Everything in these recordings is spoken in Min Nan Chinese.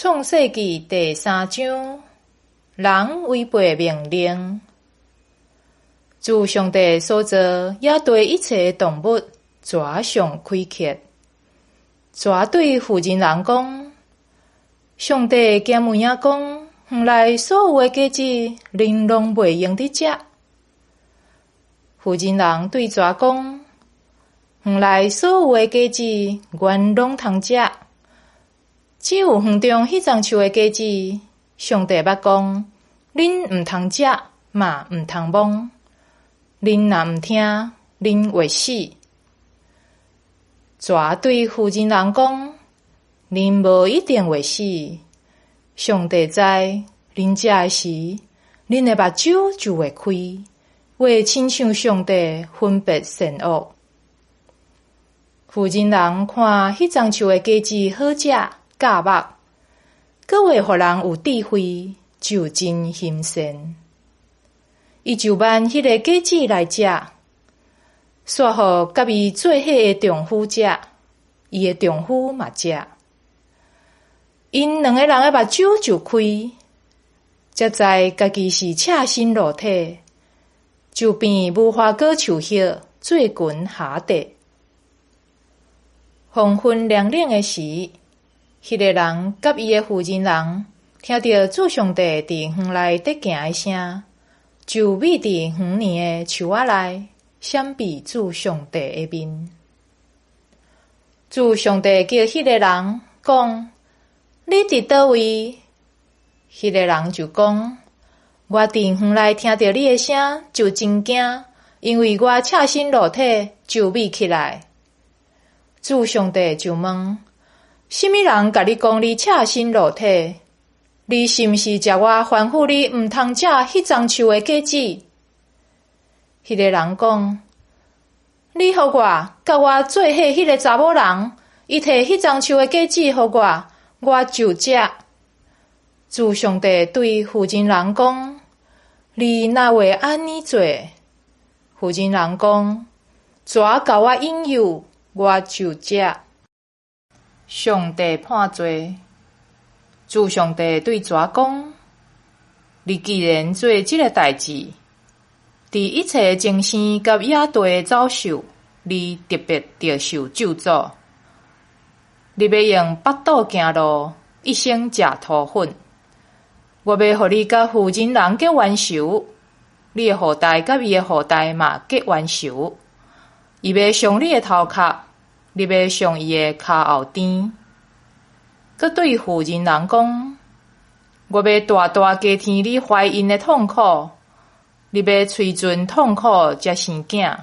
創世記第三章，人違背命令。主上帝所造野地一切的動物，蛇上開闊。蛇對婦人人講：上帝驚問仔講，園內所有的果子，恁攏袂用得食。婦人人對蛇講：園內所有的果子，阮攏通食。只有園中彼欉樹的果子，上帝捌講，恁毋通食，嘛毋通摸。恁若毋聽，恁會死。蛇對婦人人講：恁無一定會死。上帝知，恁食的時，恁的目睭就會開，會親像上帝分別善惡。婦人人看彼欉樹的果子好食，咬目，閣會予人有智慧，就真欣羨。伊就挽彼个果子來食，煞予佮伊做伙的丈夫食，伊的丈夫嘛食。𪜶兩个人的目睭就開，才知家己是赤身露體，就編無花果樹葉做裙縖底。黃昏涼冷的時，彼个人佮伊的婦人人聽著主上帝佇園內綴行的聲，就覕佇園裡的樹仔內，閃避主上帝的面。主上帝叫彼个人講：你佇佗位？彼个人就講：我佇園內聽著你的聲，就真驚，因為我赤身露體，就覕起來。主上帝就問：啥物人共你講你赤身露體？你是毋是食我吩咐你毋通食彼欉樹的果子？彼个人講：你予我，佮我做伙彼个查某人，伊提彼欉樹的果子予我，我就食。主上帝對婦人人講：你哪會按呢做？婦人人講：蛇共我引誘，我就食。上帝判罪。主上帝對蛇講：你既然做這个代誌，佇一切爭生佮野地的走獸，你特別著受咒詛。你欲用腹肚行路，一生食塗粉。我欲予你佮婦人人結冤仇，你的後代佮伊的後代嘛結冤仇。伊欲傷你的頭殼，你欲傷伊的跤後踭。閣對婦人人講：我欲大大加添你懷孕的痛苦，你欲揣盡痛苦才生囝。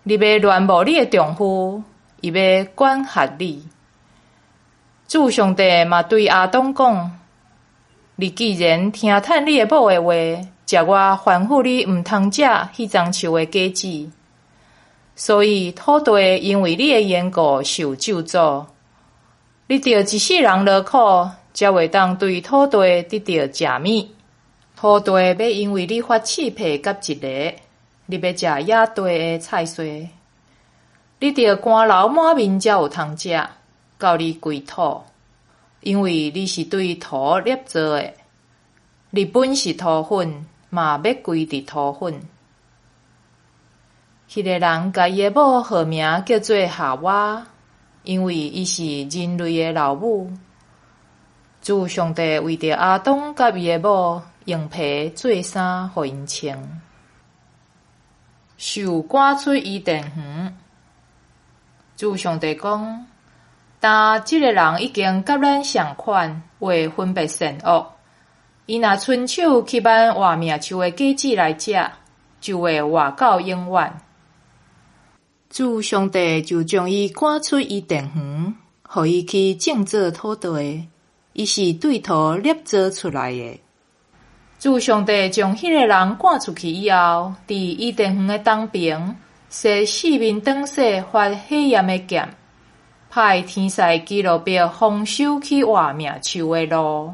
你欲戀慕你的丈夫，伊欲管轄你。主上帝嘛對亞當講：你既然聽趁你的某的話，食我吩咐你毋通食彼欉樹的果子，所以土地因為你的緣故受咒詛。你著一世人勞苦，才會當對土地得著食物。土地欲因為你發刺皮佮蟄螺，你欲食野地的菜蕀。你著汗流滿面才有通食，到你歸土，因為你是對土捏造的。你本是塗粉，嘛欲歸佇塗粉。彼个人共伊的某號名叫做夏娃，因為伊是人類的老母。主上帝為著亞當佮伊的某用皮做衫予𪜶穿，受趕出伊甸園。主上帝講：今這个人已經佮咱仝款，會分別善惡。伊若伸手去挽活命樹的果子來食，就會活到永遠。主上帝就將伊趕出伊甸園，予伊去種作土地。伊是對土捏造出來的。主上帝將彼个人趕出去以後，佇伊甸園的東爿設四面轉勢發火焰的劍，派天使基路伯防守去活命樹的路。